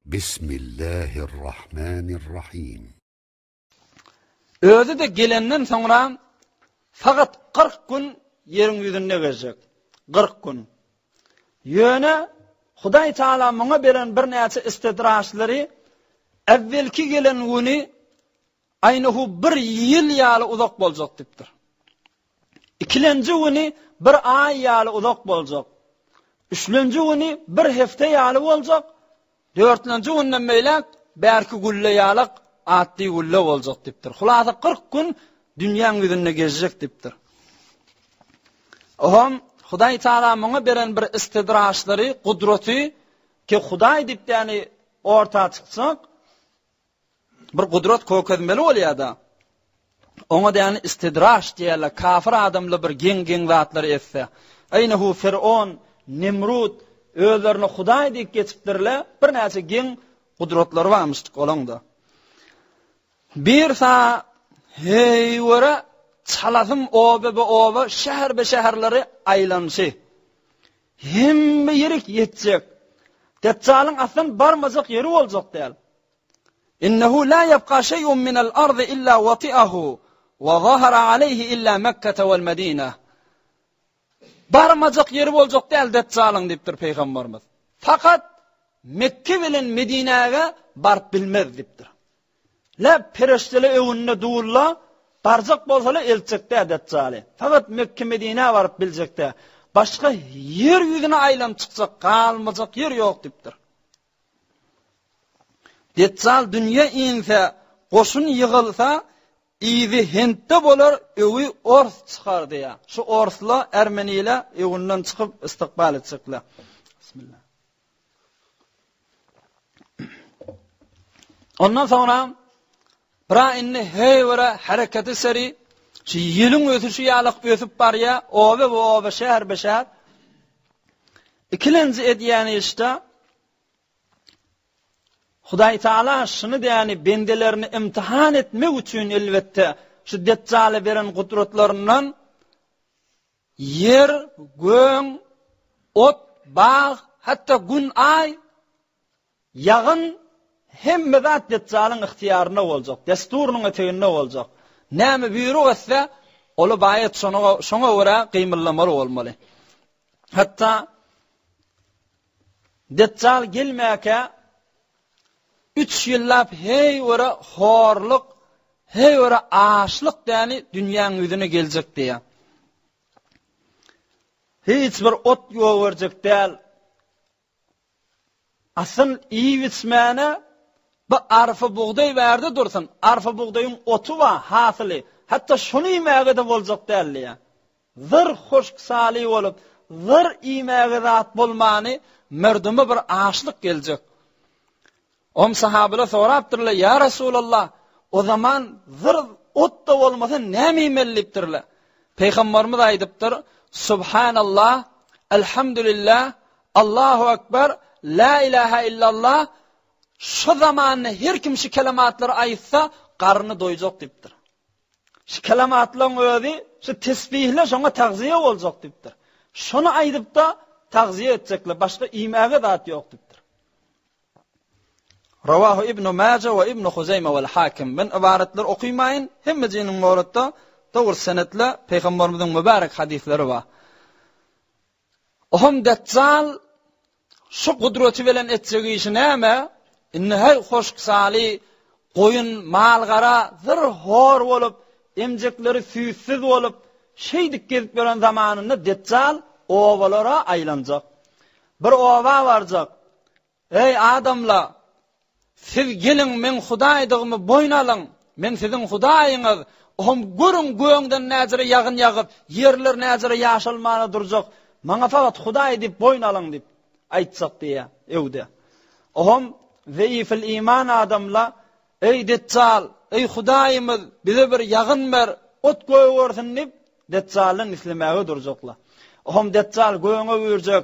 Bismillahirrahmanirrahim. Özi-de gelenden soňra fakat 40 gün ýeriň ýüzünde gezjek. 40 gün. Ýöne Hudaý Taala muňa beren birnäçe istidraçlary äwwelki gelen güni aýnahu bir ýyl ýaly uzak boljak diýipdir. Ikilenji güni bir aý ýaly uzak boljak. Üçlenji güni bir hepde ýaly boljak. Dörtlenji günden beýläk bärki gülle ýalak atdy gülle boljak diýipdir. Hulasa 40 gün dünýäň ýüzünde gezjek diýipdir. Ohm Hudaý Taala muňa beren bir istidraçlary, gudraty ki Hudaý diýip ýani orta çykjak Bir gudrat kokezmeli bolýada. Oňa däni istidraş diýerler, kafir adamlar bir geň-geň zatlary etse. Eýnehu Firon, Nemrut özlerine Hudaý diýip geçipdirler, birnäçe geň gudratlary barmyşdyk olaňda. Bir sa heýwere çalasym oba-be-oba, şäher-be-şäherleri aýlanyşy. Hemme ýerik ýetjek. Deçjalyň aslan barmajak ýeri boljak däl. Innehu la ýebka şeý'un minel ardy illa wati'ahu we zahara aleýhi illa Mekkete wel Medine. Barmajak ýeri boljak däl Deçjalyň diýipdir Pygamberimiz. Fakat Mekke bilen Medinäge baryp bilmez diýipdir. Le perişdele öňünde durla, barjak bolsala eltjek däl Deçjaly. Fakat Mekke Medinä baryp biljek däl. Başga ýer ýüzüne aýlanyp çykjak, galmajak ýer ýok diýipdir. Deçjal dünýä inse, goşun ýygylsa, yzy Hintde bolar, öwi ors çykar diýýär. Şu orsla, ermenile öňünden çykyp istikbal etjekler. Bismillah. Ondan soňra bira indi heý bir hereketi seri şu ýeliň ösüşi ýalyk ösüp barýar, oba bu oba, şäher be şäher. Ikilenji edýän işde Hudaý Taala şuny däni bendelerini imtihan etmek üçin elbetde şu Deccala beren gudratlaryndan ýer, göň, ot, bag, hatda gün, aý, ýagyn hemme zat Deçjalyň ygtyýarynda boljak, dessurynyň eteginde boljak. Näme buýruk etse, oly baýat şoňa görä gymyldamaly bolmaly. Hatda Deçjal gelmäkä üç ýyllap heý göre horluk, heý göre açlyk däni dünýäň ýüzüne geljek diýýär. Hiç bir ot ýowerjek däl. Asyl iýip-içmäne bu arpa bugdaý bärde dursun, arpa bugdaýyň oty bar, hasyly, hatda şony iýmäge-de boljak däl diýýär. Zyr huşk-saly bolup, zyr iýmäge zat bolmany merduma bir açlyk geljek. Om sahabylar sorapdyrlar, Ýa Resulallah, o zaman zyr ot-da bolmasa näme iýmeli diýipdirler. Pygamberimiz aýdypdyr, Subhanallah, Elhamdülillah, Allahu Ekber, La ilaha illallah, şu zamanda her kim şu kelematlary aýtsa, garny doýjak diýipdir. Şu kelematlaryň özi, şu tesbihler şoňa tagziýe boljak diýipdir. Şony aýdyp-da tagziýe etjekler, başga iýmäge zat ýok diýipdir. Rawahu Ibn Maja we Ibn Huzeýme wal Hakim. Men ybaratlary okymaýyn, hemmejiniň noratda dogry senetle Pygamberimiziň mübärek hadyslary bar. Oham Deçjal şu gudraty bilen etjek işi näme? Indi heý hoşksaly goýun, mal-gara zyr hor bolup, emjekleri süýtsüz bolup, şeýdip gezip ýören zamanynda Deçjal obalara aýlanjak. Bir oba barjak. Eý, adamlar! Siz geliň, meň Hudaýdygymy boýun alyň! Men siziň Hudaýyňyz! Ohm görüň, gögden näjere ýagyn ýagyp, ýerler näjere ýaşalmana durjak. Maňa fakat Hudaý diýip boýun alyň diýip aýtjak diýýär öwde. Ohm zeýifil iman adamlar, Eý, Deçjal! Eý, Hudaýymyz! Bize bir ýagyn ber, ot gögersin diýip, Deçjaldan islemäge durjaklar. Ohm Deçjal göňe buýurjak,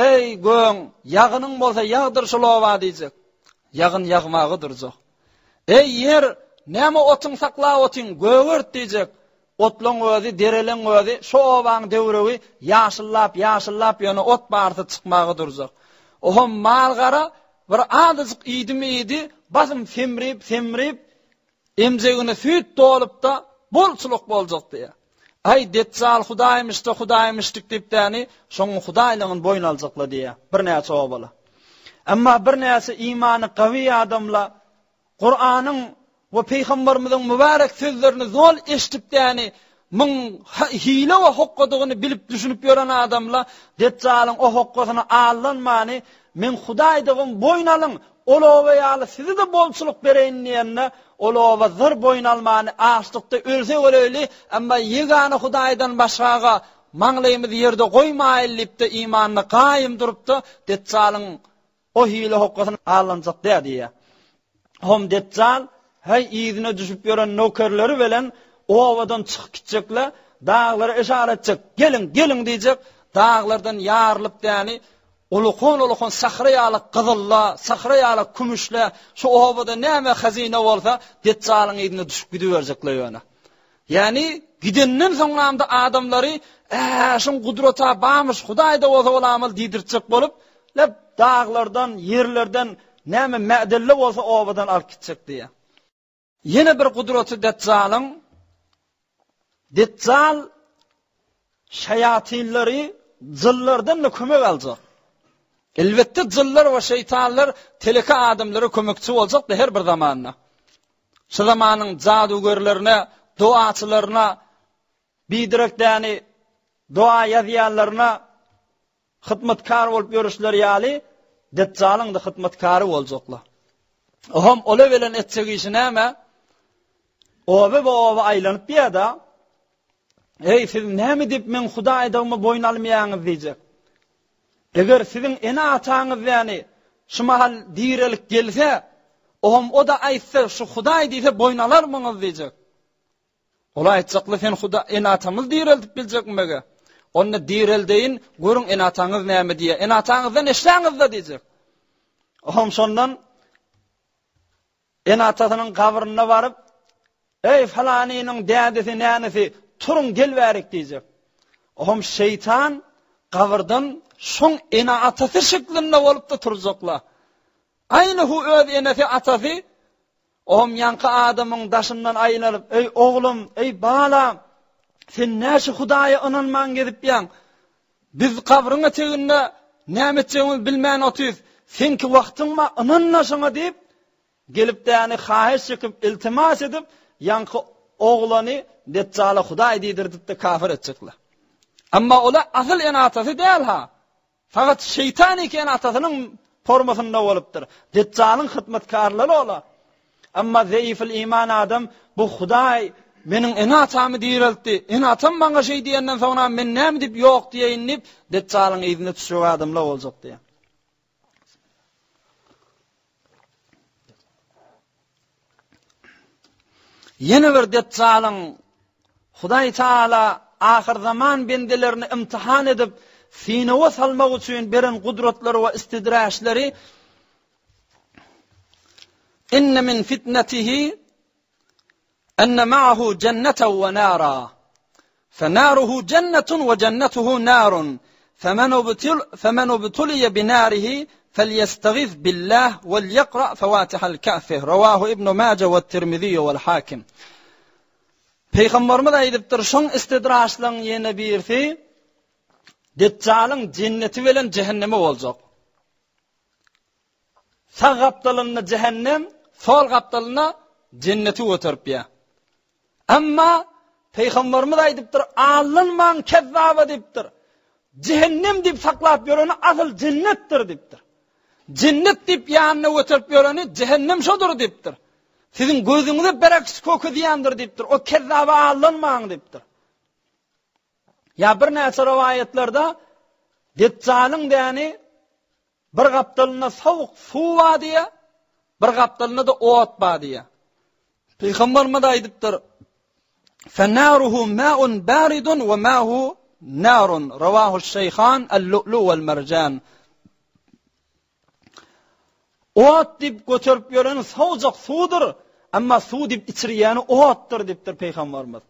Eý, göň, ýagynyň bolsa ýagdyr şul oba diýjek. Ýagyn ýagmaga durjak. Eý, ýer, näme otuň saklap otyň, gögert diýjek. Otlaň özi, dereleň özi, şo obaň döwregi ýaşyllap, ýaşyllap ýöne ot barysy çykmaga durjak. Ohm mal-gara. bir azajyk iýdimi iýdi, basym semrip, semrip, emjegine süýt dolup-da, bolçulyk boljak diýýär. Aý, Deçjal hudaýmyş-da, hudaýmyşdyk diýip däni, şoň hudaýlygyny boýun aljakla diýýär, birnäçe obaly. Emma birnäçe imany gawy adamla Kuranyň we Pygamberimiziň mübärek sözlerini zol eşidip däni, muň hile we hokgadygyny bilip düşünip ýören adamla Deçjalyň o hokgasyna aldanmany, meň Hudaýdygym boýun alyň, ol oba ýaly sizi-de bolçulyk bereýin diýende, ol oba zyr boýun almany, açlykda ölsek öleýli, emma ýegana Hudaýdan başgaga maňlaýymyzy ýerde goýmaýyl diýip-de imanyna gaýym durupda Deçjalyň O hile hokgasyna aldanjak däl diýýär. Hom Deçjal, häý, yzyna düşüp ýören nökerleri bilen obadan çykyp gitjekle, daglara yşara etjek, Geliň, geliň diýjek, daglardan ýarylyp däni, ulukan-ulukan sahra ýaly gyzylla, sahra ýaly kümüşle, şu obada näme hazyna bolsa, Deçjalyň yzyna düşüp gidiberjekle ýöne. Ýagny gidenden soňramda adamlary Ä, şuň gudrat-a barmyş, Hudaý-da bolsa ol amal diýdirtjek bolup, lep daglardan, ýerlerden näme mädelle bolsa obadan alyp gitjek diýýär. Ýene bir gudraty Deçjalyň, Deçjal şaýatynlary jynlardan-da kömek aljak. Elbetde jynlar we şeýtanlar teleke adamlara kömekçi boljakdy her bir zamanda. Şu zamanyň jadygörlerine, dogaçylaryna, biderek däni doga ýazýanlaryna hytmatkar bolup ýörüşleri ýaly, Deçjalyň-da hytmatkary boljaklar. Ohm ola bilen etjek işi näme? Oba-oba aýlanyp ýa-da, Eý, siz näme diýip meň Hudaýdygymy boýun almaýaňyz diýjek. Eger siziň ene-ataňyz ýany şu mahal direlip gelse, oňam o-da aýtsa, şu Hudaý diýse boýun alarmyňyz diýjek. Ol aýtjakly sen Huda ene-atamyzy direldip biljekmi mege? Onda direldeýin, görüň ene-ataňyz näme diýýär. Ene-ataňyzdan eşläňizde diýjek. Oňam şondan Ene-atasynyň gabryna baryp, Eý, falanynyň dädesi, nänesi, turuň, gel bärik diýjek. Ohm şeýtan gabyrdan şoň ene-atasy şeklinde bolup-da turjakla. Aýny hu öz enesi, atasy, ohm ýaňky adamyň daşyndan aýlanyp, Eý, oglum, eý, balam, sen näşe Hudaýa ynanman gezipýäň? Biz gabryň eteginde näme etjegimizi bilmän otyrys. Seňki wagtyň bar, ynanma şoňa diýip, gelip däni haýyş çekip, iltimas edip, ýaňky oglany Deçjala Hudaý diýdirdip-de kafir etjekler. Emma ola asyl ene-atasy däl-ha. Fakat şeýtan eken atasynyň formasynda bolupdyr. Deçjalyň hyzmatkarlary ola. Emma zeýifil iman adam bu Hudaý meniň ene-atamy direltdi. Ene-atam maňa şeý diýenden soňra men näme diýip ýok diýeýin diýip, Deçjalyň yzyna düşjek adamlar boljak diýýär. Ýene bir Deçjalyň Hudaý Taala ahyrzaman bendelerini imtihan edip, synawa salmak üçin beren gudratlary we istidraçlary Inne min fitnetihi Enne ma'ahu jenneten we nara. Fe naruhu jennetun we jennetuhu narun. Femen ubtil femen ubtuliye bi narihi felyestagiz billah vel yekra fevatihal kahfi. Rawahu Ibn Maje we Tirmizi vel Hakim. Peygamberimiz aýdypdyr, şoň istidraçlaryň ýene birisi Deçjalyň jenneti bilen cehennemi boljak. Sag gapdalynda jähennem, sol gapdalynda jenneti göteripýär. Emma Pygamberimiz aýdypdyr, aldanmaň kezzaba diýipdir. Jähennem diýip saklap ýöreni asyl jennetdir diýipdir. Jennet diýip ýanyna göterip ýöreni jähennem şodur diýipdir. Siziň gözüňize bereks kökezýändir diýipdir. O kezzaba aldanmaň diýipdir. Ýa birnäçe rowaýatlarda Deçjalyň däni Bir gapdalynda sowuk suw bar diýýär, bir gapdalynda-da ot bar diýýär. Pygamberimiz aýdypdyr, Fenaruhu ma'un baridun we ma'hu narun. Rawahu Şeyhan El-Lu'lu wal Marjan. Ot diýip göterip ýöreni sowujak suwdur, emma suw diýip içirýäni otdur diýipdir Pygamberimiz.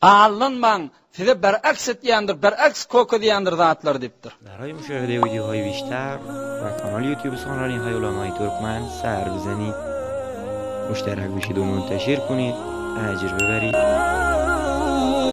Aldanmaň, size beraks etýändir, beraks kökezýändir zatlar diýipdir. برای مشاهده ویدیوهای بیشتر و کانال یوتیوب سخنرانی های علمای ترکمن سر بزنید مشترک بشید و منتشر کنید اجر ببرید.